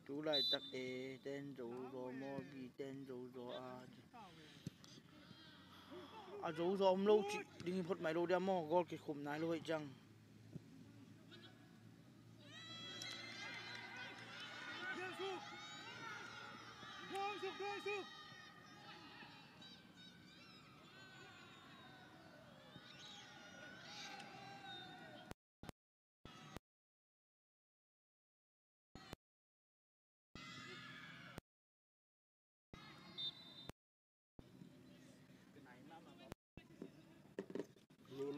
Tu laitak A ten zo zaw maw, B ten zo zaw a, a zo zaw om lo cih ding hi phot mai lo dia maw, goal kikhum nai lo hei ciang.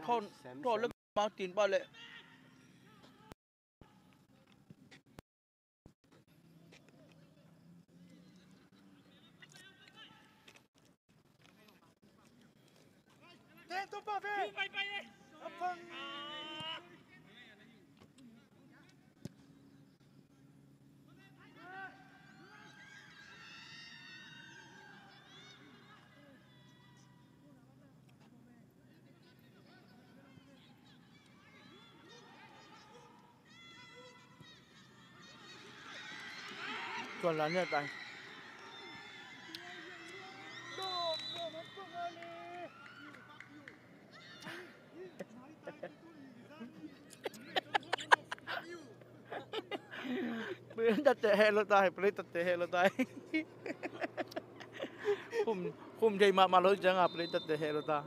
Thon, thon le Martin ba le. Tuan la nia tai. Play tatte heh lo tai, play tatte heh lo tai. Khum, khum thei mahmah lo ciang a play tatte heh lo ta.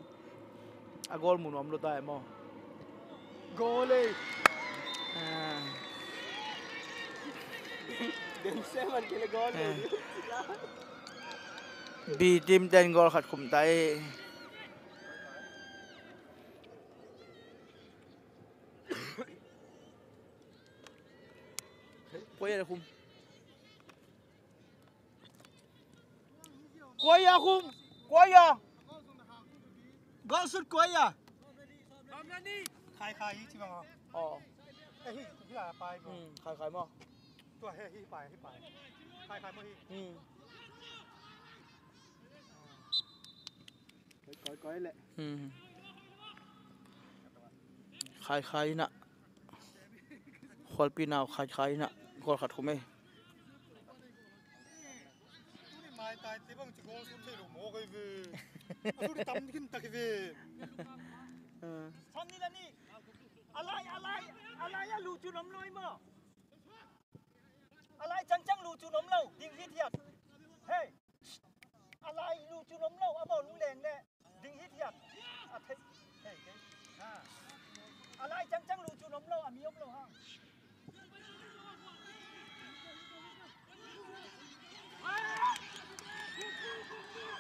A goal mu nuam lo ta e maw. Goal e. Ah. Dem seman kile goal e. Ah. B team ten goal khat khum ta e. Kua ia khum? Kua ia khum? Kua ia? Goal shoot kua ia? Khai Khai hi ci bang a. Aw. Eh, hi, hi la pai mo. Hmm, Khai Khai maw? Tua he hi pai, hi pai. Khai Khai maw hi. Hmm. Koi, koi, koi leh. Hmm. Khai Khai in ah. Khualpi nau Khai Khai in ah goal khat khum ei. Mai tai te bang ci goal sut thei lo mawk ei ve. A sut i tam khin tak ei ve. Hmm. Sam ni la ni. A lai, a lai, a lai a lu cu nom lo ei maw? A lai cangcang lu cu nom lo, ding hithiat. Hei. A lai lu cu nom lo, a bawlung leng le ding hithiat. A thei, thei, thei. Ha. A lai cangcang lu cu nom lo, a mi om lo hang.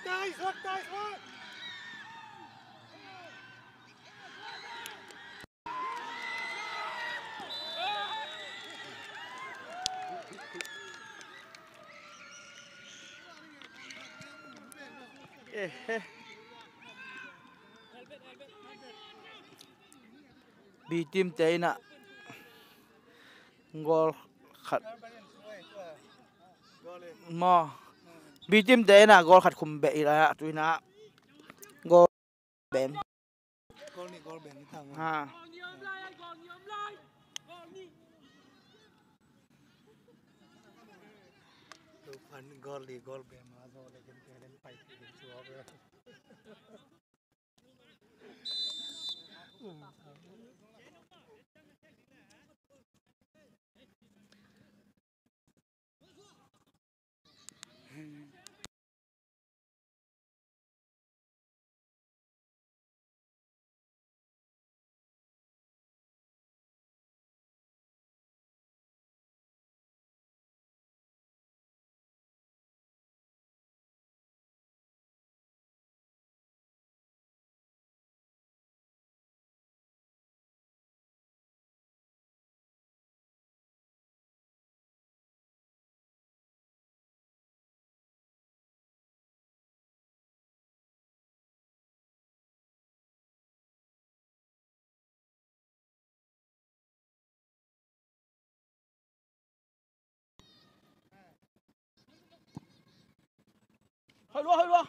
Nice work, nice work. Eh, eh. B team te in ah goal khat maw. B team te in ah goal khat khum beh i la ah tu in ah goal bem. Goal nih goal bem i tang. Ha. Tufan goal nih goal bem a zo le gen te len pai ti gen suak. Hơi lua, hơi lua.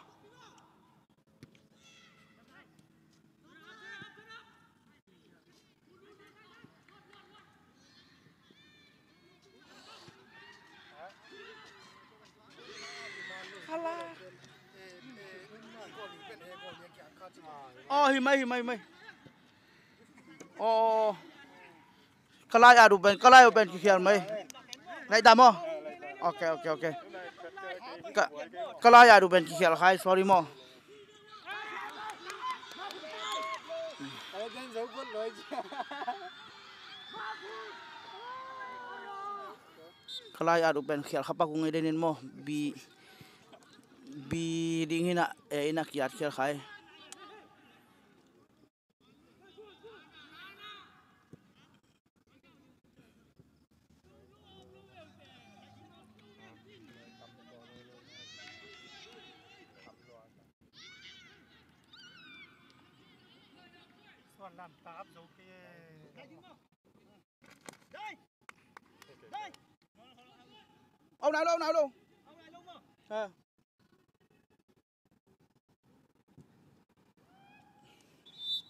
Aw, hi mai, hi mai, hi mai. Aw. Ka lai-at uh pen, ka lai-at uh pen kikhial mai. Lai ta maw? Ok, ok, ok. Ka, ka lai-at uh pen kikhial khai, sorry maw. Ka lai-at uh pen khial kha pak uh ngei den in maw. Bi, bi ding hi na, e in a ki-at khial khai. Au nai lo, au nai lo. Ha.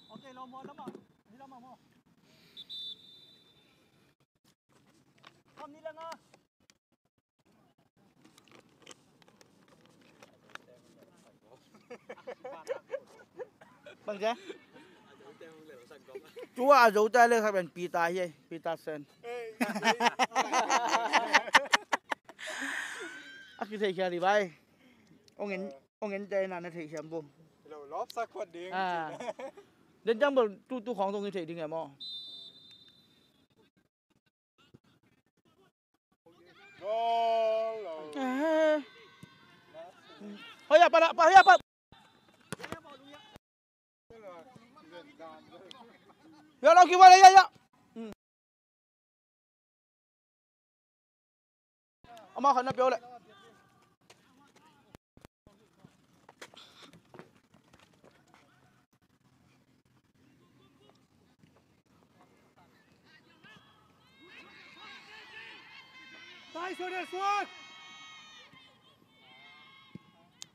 Ok, lo mo lama. Ni lama mo. Kam ni langa. Bang cia. Tua a zo ta le kha ben Peter hi, Peter Sen. A ki thei khia di bai. Ong en, ong en te na na thei siam bu. Lo lop sak khuat ding. Ah. Den jang bel tu tu khong tong i thei ding e maw. Goal. Eh. Hoi ya, pa, pa, hoi ya, pa. Ya, lo ki wala ya, ya. Hmm. Aw, khat na pia uh leh.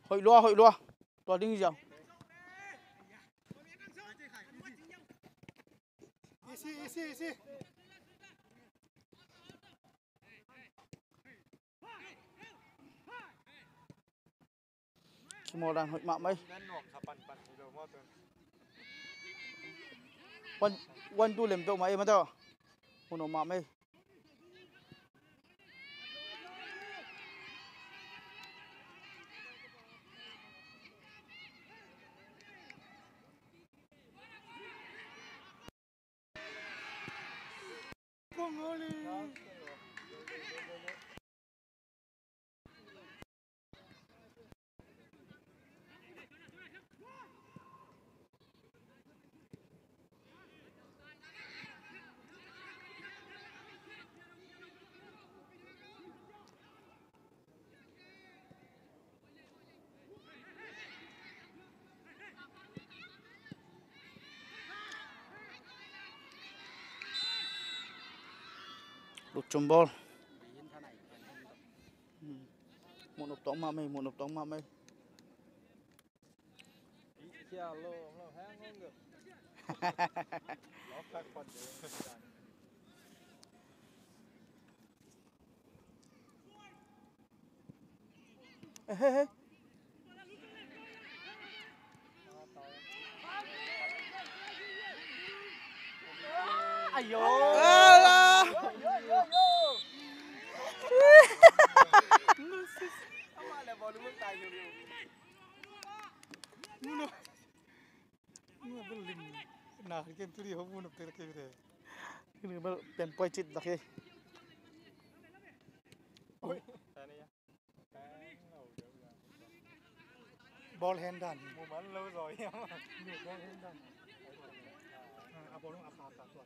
Hoih lua, hoih lua. Tua ding ziau. Easy, easy, easy. Kimawl dan hoih mahmah ei. One, one two lem peuhmah ei mate aw. Hun om mahmah ei. Lut cum bawl. Muhnop tawng mahmah ei, muhnop tawng mahmah ei. Hey, hey, hey. Ayo. Alah. Muno. Muno bel lim. Nah, game tu di ho muno kira kira. Ini bel pen poi cit dah ke. Oi. Ball hand dan. Mu man lo rồi em. Ball hand dan. Ah, a ball a pa ta tua.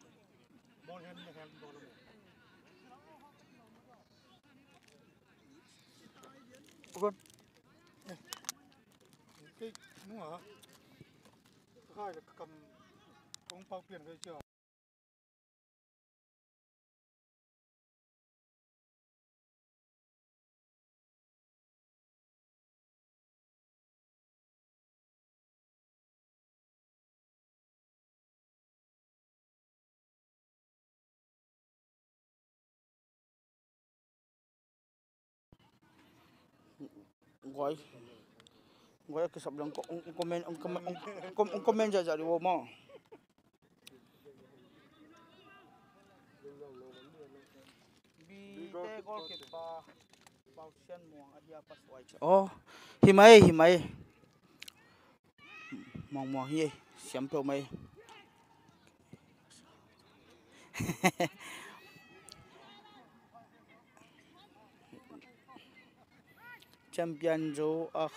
Ball hand, hand ball. Ron. Cái nu hả? Hai là cầm công pau tiền cái chưa? Guai. Guai a kisap leng ko-, ong, ong comment, ong comment, ong, ong, ong comment zahzah dih uh maw. Bite goalkeeper Pausian Muang ahi a, pass wide. Oh, hi mai, hi mai. Muang muang hi, siam peuh mai. Champion zo a.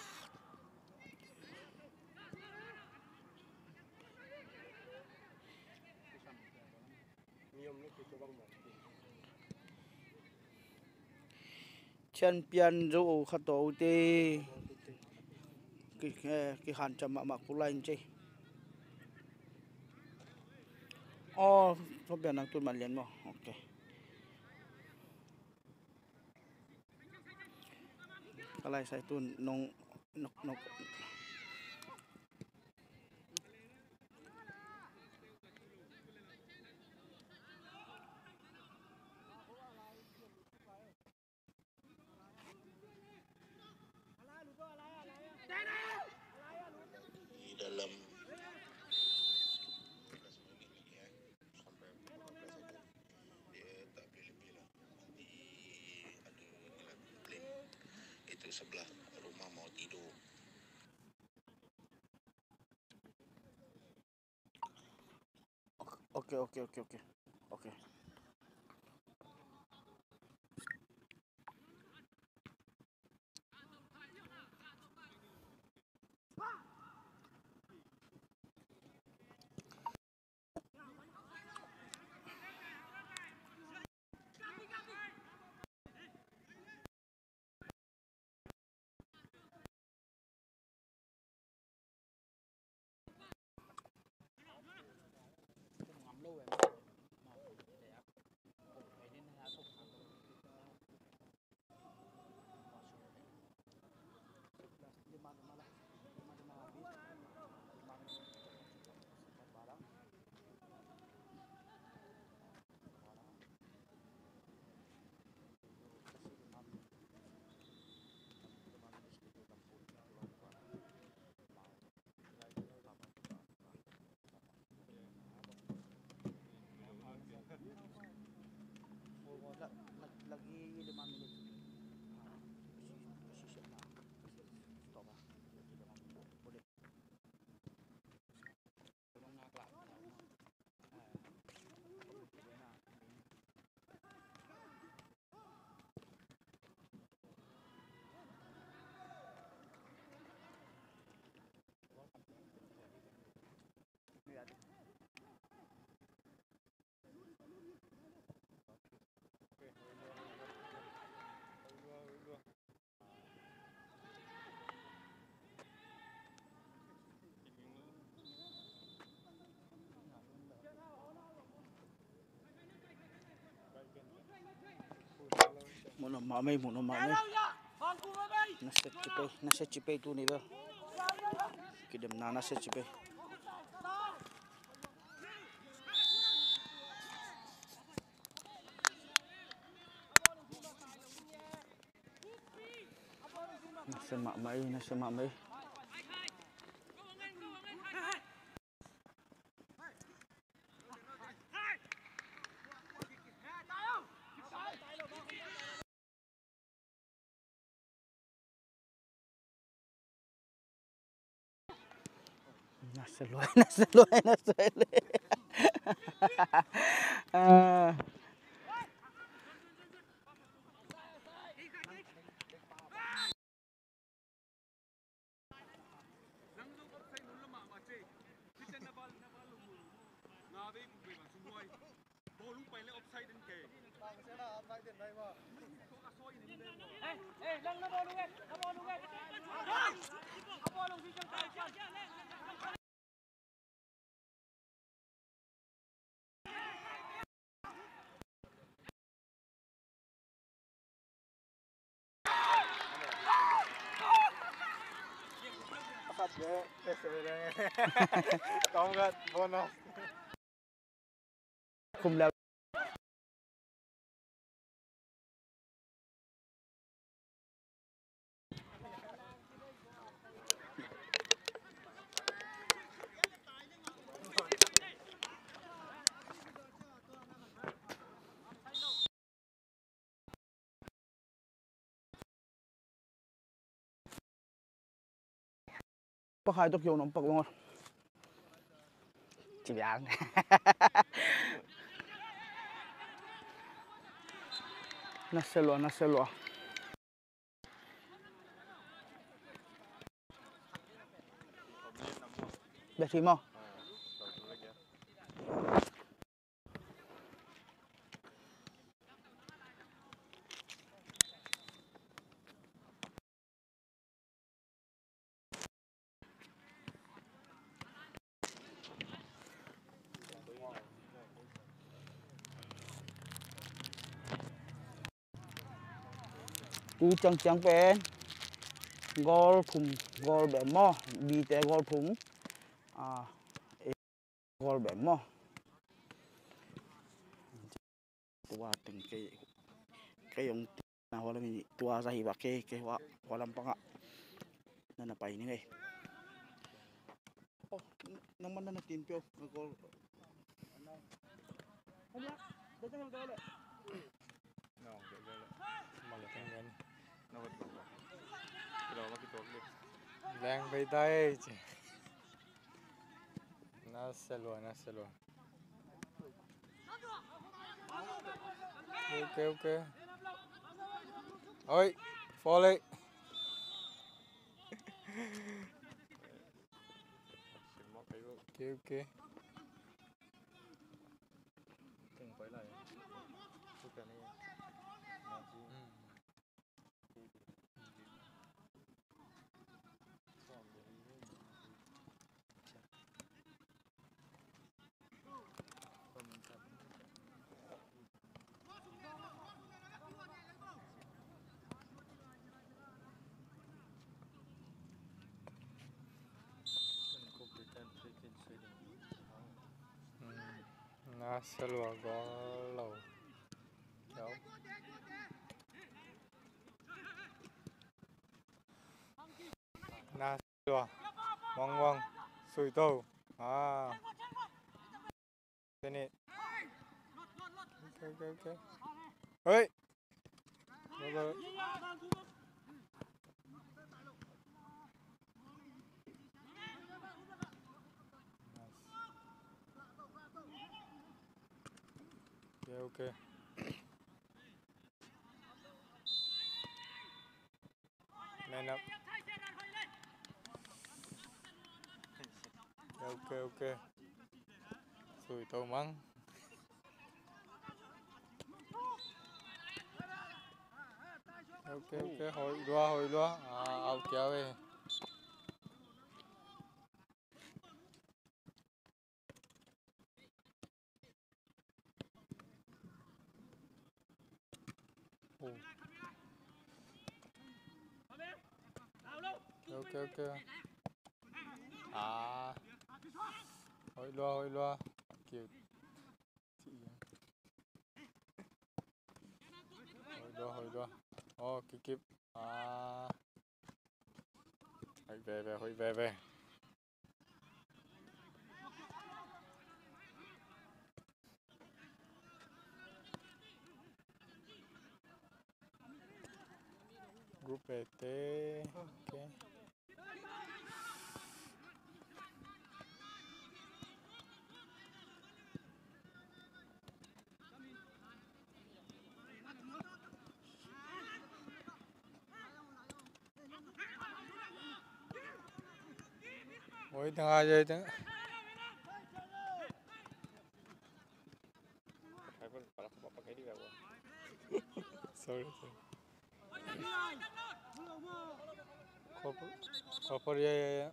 Champion zo khat tawh uh te. Ki, eh, kihanciam mahmah kul lai in cei. Aw, tua pian nang tun man lian maw? Ok. Ka lai sai tun nong nok nok. Di dalam lima belas minit lagi, eh, sampai lima belas aja. Dia tak boleh lebih lah. Nanti ada ni lah, plan. Itu sebelah rumah mau tidur. Ok, ok, ok, ok. Ok. Muh nuam mah mei, muh nuam mah mei. Na set ci pei, na set ci pei tuni bel. Kidemna na set ci pei. Na set mah mei, na set mah mei. Na sa luai, na sa luai, na sa luai. Ah. Khum leu. Pakhai tawh kiom nong pak bang. Ci biang. Na se lua, na se lua. Bia si maw. Tu ciangciang pen goal thum, goal bem maw, B te goal thum, a, A goal bem maw. Tua teng kei, kei hong na hua lam in tua za hi va kei, kei hua, hua lam pangah na na pai ni ngei. Oh, nangman na na tin pio, na goal. Leng bei dai ci. Na se lua, na se lua. Ok, ok. Oi, foley. Ok, ok. Na se lua goal lo. Na se lua. Wang, wang. Sui to. Ah. Finish. Ok, ok, ok. Hey. Go, go. Nice. Ok, ok. Man up. Ok, ok. Sui to mang. Ok, ok. Hoih lua, hoih lua. Ah, out kia ve. Oh. Ok, ok. Ah. Hoih lua, hoih lua. Kiu. Hoih lua, hoih lua. Oh, kikip. Ah. Hoih veve, hoih veve. Group A te. Ok. Oi, tang a jai tang. Sorry, sorry. Khopor, khopor, ya, ya, ya.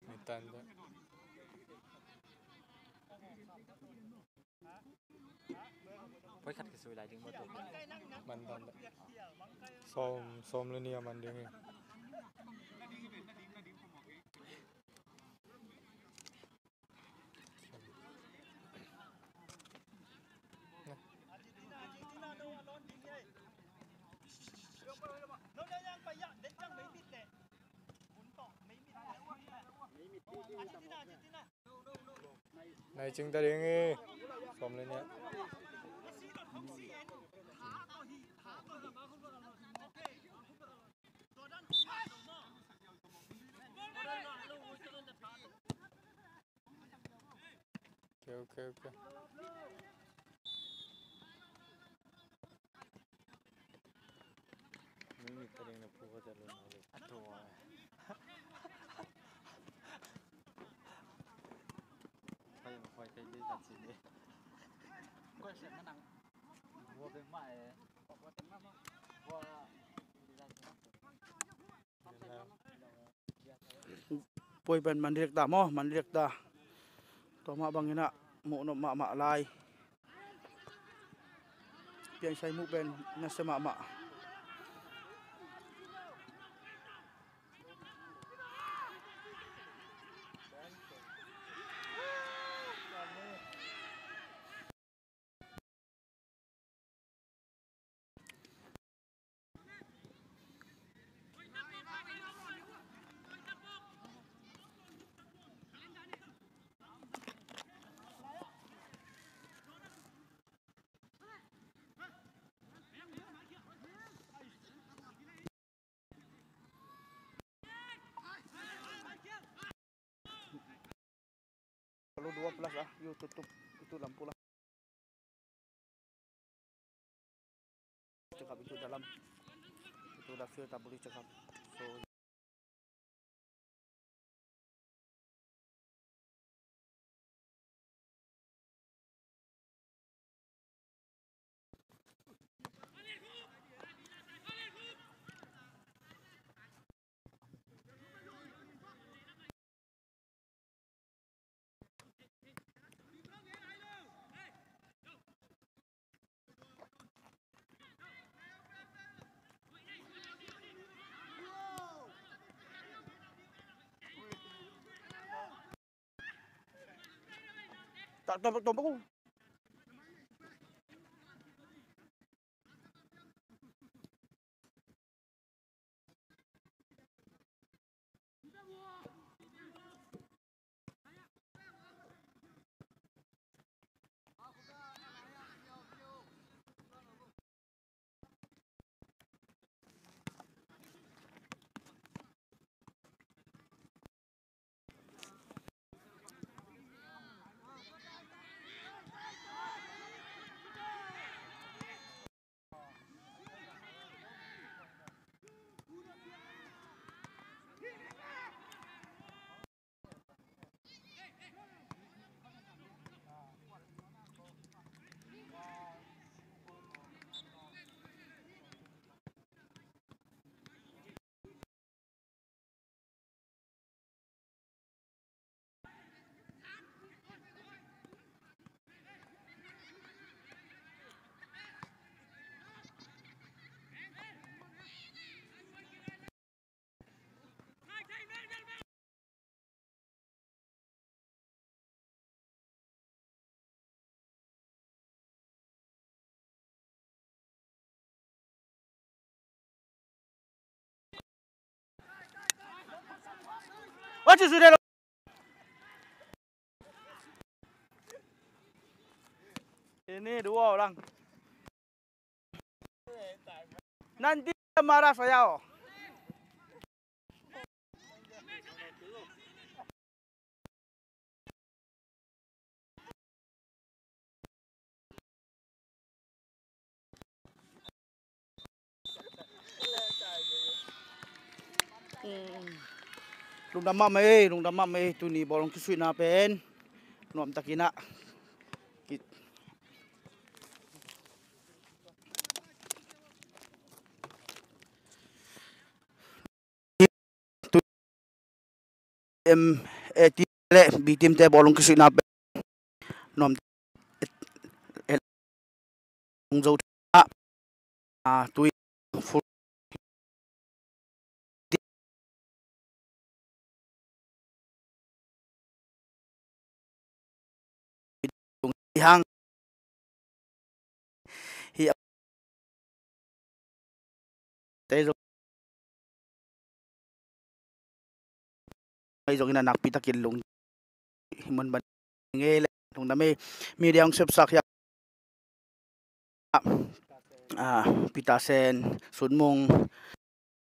Ni tan de. Poi khat kisui lai ding maw tua. Man dan de. Sawm, sawm le nih a man ding hi. Nai cing ta ding hi. Sawm le nih. Ok, ok, ok. Poi pen man diak ta maw, man diak ta. Tua mah bangin ah muh nop mahmah lai. Piangsai muh pen nasia mahmah. Kalau dua belas lah, yuk tutup itu lampu lah. Cakap itu dalam, itu dapur tak boleh cakap. So, Tak, tak, tak, tak. Ci su de lo. Ini dua orang. Nanti dia marah saya, oh. Lungdam mahmah ei, lungdam mahmah ei, tuni bawlung kisuihna pen nuamtakin ah. Em, A team le B team te bawlung kisuihna pen nuam, eh, eh, hong zo, ah, ah, tui full hang. Hi te zong, zong in a nakpi takin lung hi mun ban ngei le lungdam ei. Media hong sepsak hi a, ah, Peter Sen, Sun Mung,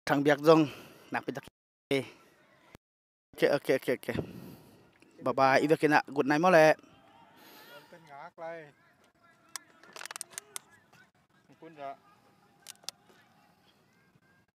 Thang Biak zong nakpi takin. Ok, ok, ok, ok. Bye bye. I biakinn ah good night maw le. Kun za.